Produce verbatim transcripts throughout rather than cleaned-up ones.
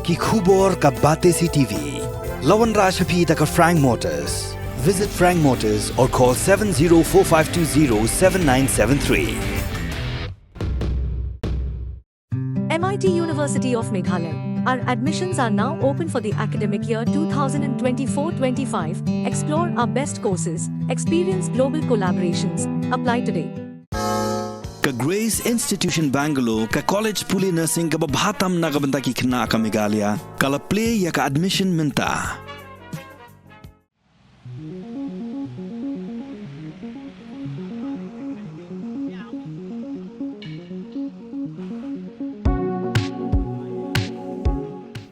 Ki khubor ka Batesi T V. La wanrah sha phi da ka Frank Motors. Visit Frank Motors or call seven zero four five two zero seven nine seven three. M I T University of Meghalaya. Our admissions are now open for the academic year two thousand twenty-four twenty-five. Explore our best courses, experience global collaborations. Apply today. Ka Grace Institution Bangalore, ka college pule nursing kaba bha tam na ka bynta ki khynnah ka Meghalaya, ka la plie ïa ka admission mynta.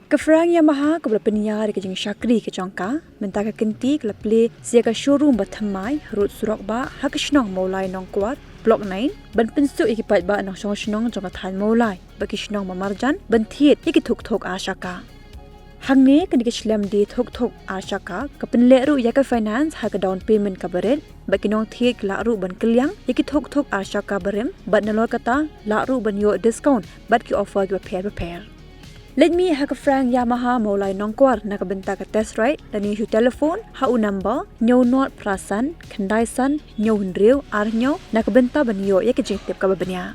Ka Frank Yamaha kaba la pynïar ïa ka jingshakri ka jong ka, mynta ka kynti ka la plie sha ka showroom ba thymmai, Road Surok Bah, ha ka shnong Mawlai Nongkwar, Block nine, ban pynsuk ïa ki paidbah nongshong shnong jong ka thaiñ Mawlai bad ki shnong ba marjan ban thied ïa ki thok thok ar shaka. Hangne kane ka shlem die thok thok ar shaka ka pynleh ruh ïa ka finance ha ka down payment kaba rit, bad ki nongthied ki lah ruh ban kylliang ïa ki thok thok ar shaka barim, bad nalor kata lah ruh ban ïoh discount bad ki offer kiba pher bapher. Leit mih ha ka Frank Yamaha Mawlai Nongkwar na ka bynta ka test ride, lane shu telephone ha u number hynñiew nod phra san khyndai san hynñiew hynriew ar hynñiew na ka bynta ban ïoh ïa ka jingtip kaba bniah.